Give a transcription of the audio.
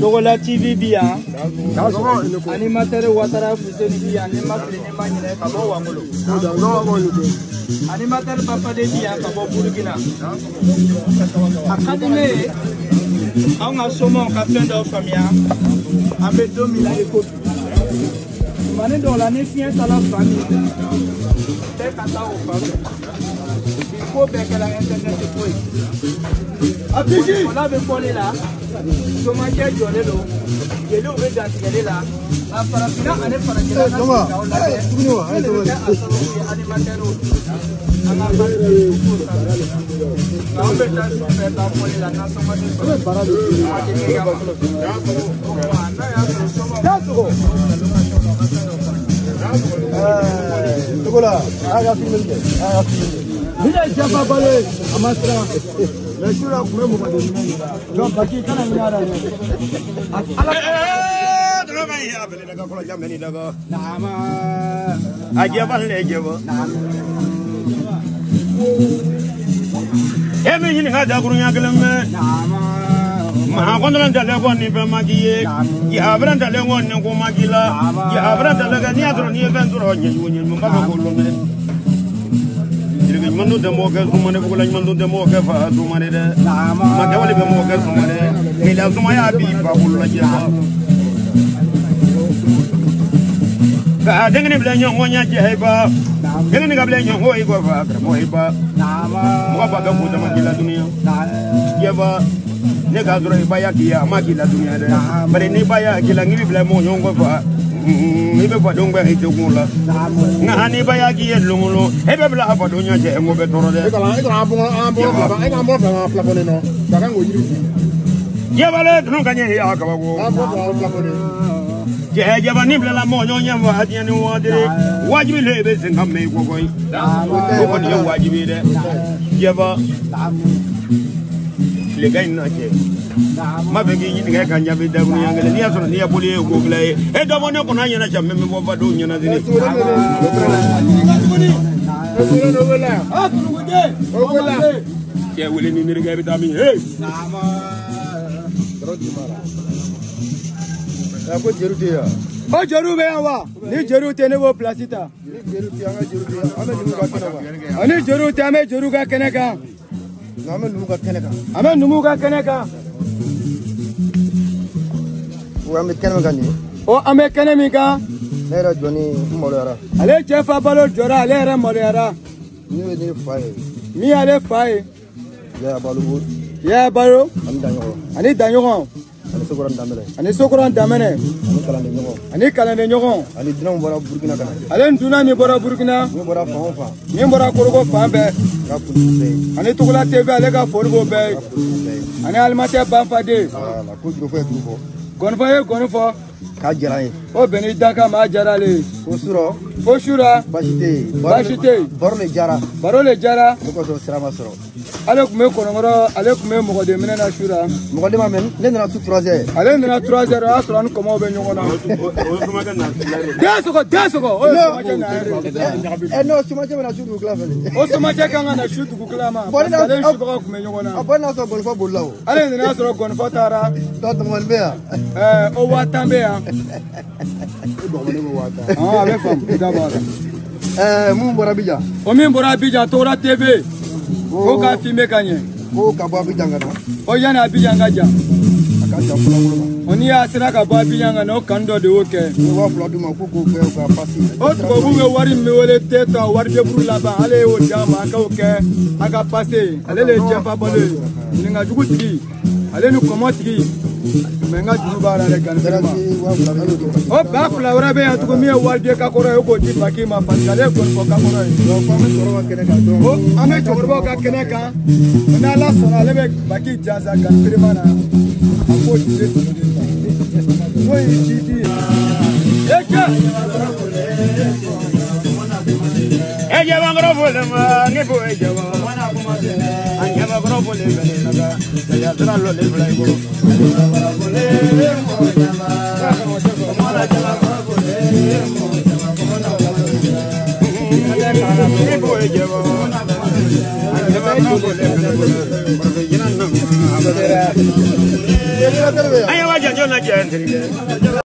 Togola TV bi yan animateur Ouattara Fousseni bi yan ni ma fili ni ma ɲinɛ ka bɔ Wangolo animateur Bapade bi yan ka bɔ Burukina a ka di ne ye Anw ka somaw ka fɛn dɔw faamuya an bɛ don min na i ko bi. Tumani dɔw la ni fiɲɛ taara fan min fɛ bɛɛ ka taa o fan fɛ. Bi ko bɛɛ kɛra internet ko ye. Fɔla bɛ fɔli la, somajɛ jɔlen don, jeliw bɛ dantigɛli la, nka farafinna ani farajɛla ka sigidaw lajɛ, ne de bɛ kɛ a sababu ye animatɛriw an ka baara kɛ ko sanfɛ. Nka anw bɛ taa su fɛ taa fɔli la nasɔngɔ tɛ sɔrɔ, kuma tɛ kɛ ya ma. O tuma n'a y'a sɔrɔ somaw ka Togola, a ka filmeli kɛ, a ka filmeli kɛ. Ni ne ye Jɛnfa Balo ye, a ma siran. Mais su la kun bɛ mɔgɔ de minɛ nin la. Donc Baki kana ɲinɛ a la dɛ. Ala. Naama. A jɛba le jɛba. E min ɲininka dakurunya kelen mɛ. Maa kɔntɔn talen kɔ ni fɛn ma k'i ye. Yabɛrɛ talen kɔ ni ko ma k'i la. Yabɛrɛ talen kɔ n'i y'a sɔrɔ n'i ye fɛn sɔrɔ ɲɛjugu ɲɛjugu b'a fɛ k'o lɔn dɛ. Jiriki ɲuman dun tɛ mɔgɔ kɛ sumane bugula ɲuman dun tɛ mɔgɔ kɛ fa sumane dɛ. Makɛwale bɛ mɔgɔ kɛ sumane. Keleya sumaya b'i ba bolo la jɛba. Ka denkɛnin bila ɲɔgɔn ɲɛ jɛ ba. Denkɛnin ka bila ɲɔgɔn i kɔ fa karamɔgɔ i ba. Mɔgɔ ba bɛ ko dama k'i la dunuya. Jɛba. Ne k'a sɔrɔ i ba y'a k'i ye a ma k'i la dunuya dɛ. Bari n'i ba y'a k'i la k'i bɛ bila mɔgɔ ɲɔgɔn kɔ fa. I bɛ fadenw gɛn i tɛ kun la. Nka n'i ba y'a k'i ye longolo e bɛ bila a fadenw ɲɛ cɛ n ko bɛ tɔɔrɔ dɛ. E kana an bɔ fila an fila fɔlen nɔ. Ka kan k'o yiri. Jɛbale tunu ka ɲɛ a kabako. An bɔ fila an fila fɔlen. Cɛ jɛba ni bilala mɔgɔ ɲɔgɔn ɲɛ fa diɲɛ ni waati wajibi le e bɛ sen ka mɛn i kɔ koyi. O kɔni ye wajibi ye dɛ. Jɛba. Tile ka in na cɛ. Ma fɛ k'i ɲininka ka jaabi dakurunya kelen n'i y'a sɔrɔ n'i ye boli ye ko bila ye e dɔ bɔ ne kɔnɔ ɲɛna cɛ min bɛ bɔ fadenw ɲɛna sini. Cɛ wele ni nerikɛ i bɛ taa min ye. Ko jeliw tɛ yan. O jeliw bɛ yan wa? Ni jeliw tɛ ne b'o pilasi ta. Ni jeliw tɛ an ka jeliw tɛ an bɛ numuw ka kɛnɛ kan. Ani jeliw tɛ an bɛ jeliw ka kɛnɛ kan. An bɛ numuw ka kɛnɛ kan. An bɛ numuw ka kɛnɛ kan. O an bɛ kɛnɛ min kan nin ye. O an bɛ kɛnɛ min kan. Ne yɛrɛ jɔ ni n maloyara. Ale Cɛfa Balo jɔra ale yɛrɛ maloyara. Min ye ne fa ye. Min y'ale fa ye. Yaya Balo. Yaya Balo. Ani Daɲɔgɔn. Ani Daɲɔgɔn. Ani Sokoran Danbɛlɛ. Ani Sokoran Danbɛlɛ. Ani kalanden ɲɔgɔn. Ani kalanden ɲɔgɔn. Ani dunan min bɔra Burukina ka na. Ale ni dunan min bɔra Burukina. Min bɔra fan o fan. Min bɔra Korhogo fan bɛɛ. Ka foli b'u bɛɛ ye. Ani Togola TV ale ka foli b'o bɛɛ ye. Ka foli b'u bɛɛ ye. Ani alimatɛ Banfaden. Voilà ko jurufɔ ye juru fɔ. Gɔnifɔ ye gɔni fɔ. K'a diyara n ye. O bɛn n'i dakan ma a diyara ale ye. Ko surɔ. Ko sura. Baasi tɛ yen. Baasi tɛ yen. Baro le diyara. Baro le diyara. O kosɔn sira ma sɔrɔ. Ale tun bɛ kɔnɔnkɔrɔ ale tun bɛ mɔgɔden minɛ na su la. Mɔgɔden ma mɛ ne nana su 3 heures. Ale nana 3 heures o y'a sɔrɔ an ni kɔmɔw bɛ ɲɔgɔn na. Den sɔgɔ den sɔgɔ o ye somacɛ na yɛrɛ. Ɛ n'o somacɛ bɛ na su dugukila fɛ. O somacɛ kan ka na su dugukila ma. Parce que ale ni subagaw tun bɛ ɲɔgɔn na. A bɔn n'a sɔrɔ gɔnifɔ bolila o. Ale nana sɔrɔ gɔnifɔ taara. Dɔ tɔmɔni bɛ yan. Ɛɛ o 50,000 bɛ yan. E dɔgɔnin bɛ 50,000. A bɛ faamu i da bɔ a la. Ɛɛ mun bɔra Abidjan. O min bɔra Abidjan Togola TV. Ko k'a filmé ka ɲɛ. Ko ka bɔ Abidjan ka na. O yanni Abidjan ka jan. A ka jan fɔlɔ bolo ma. O n'i y'a sera ka bɔ Abidjan ka na o kanu dɔ de y'o kɛ. N ye 2000 d'u ma k'u k'o kɛ u ka pasi. O tubabu bɛ wari min wele te ta wari deburu laban ale y'o d'a ma a k'o kɛ a ka pase ale de ye Jɛnfa Balo ye ɲininka jugu tigi ale ni kɔmɔ tigi. Mɛ n ka juru b'a la dɛ ganifɛrɛ ma. O 2000 wɛrɛ bɛ yan tugun min ye wariden kakɔrɔ ye o k'o di Baki ma parce que ale ye gɔnifɔ kakɔrɔ ye. O an bɛ cɛkɔrɔbaw ka kɛnɛ kan n'Ala sɔnna ale bɛ Baki jansa ganifɛrɛ ma na a k'o di ne n'o y'i ci di ye. E cɛ. E jɛba kɔrɔ fɔlen ma ne b'o e jɛba. An jɛba kɔrɔ fɔlen bɛ ne la ka yasira lɔlen fila i bolo. Ne b'o e jɛba. An jɛba kɔrɔ fɔlen bɛ ne bolo. An ye wa janjo na jɛ n terikɛ.